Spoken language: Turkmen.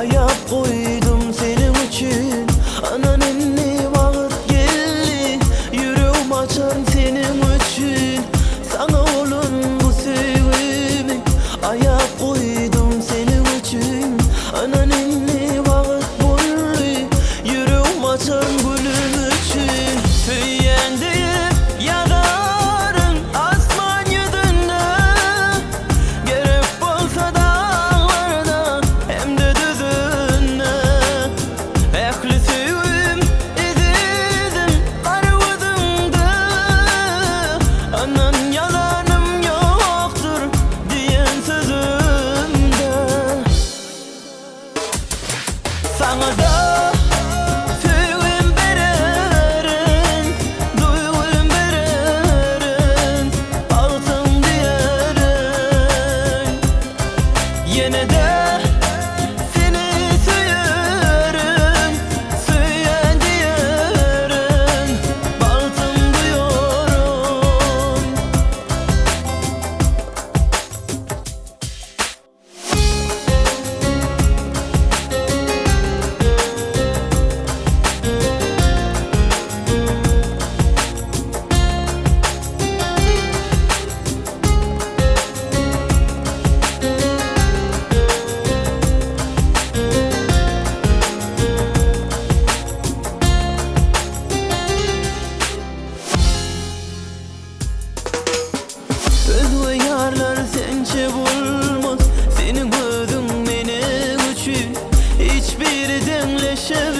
Aýap goýdum seniň üçin Ynan indi wagt geldi Ýüregim açaryn seniň üçin Saňa bolan bu söýgimi Aýap goýdum seniň üçin Ynan indi wagt boldy Ýüregim açaryn gülüm üçin Söýýän diýip ýazaryn asman ýüzünde Gerek bolsa daglarda hem-de düzünde Ähli söýgim ezizim gara gözüňde Ynan ýalanym ýokdur diýen sözümde Saňa-da söýgim bererin, duýgym bererin, bagtym diýerin. Ýene-de seni söýerin, söýýän diýerin, bagtym duýaryn. Özge ýarlar sençe bolmaz, Seniň özüň meniň üçin, Hiç biri deňleşe.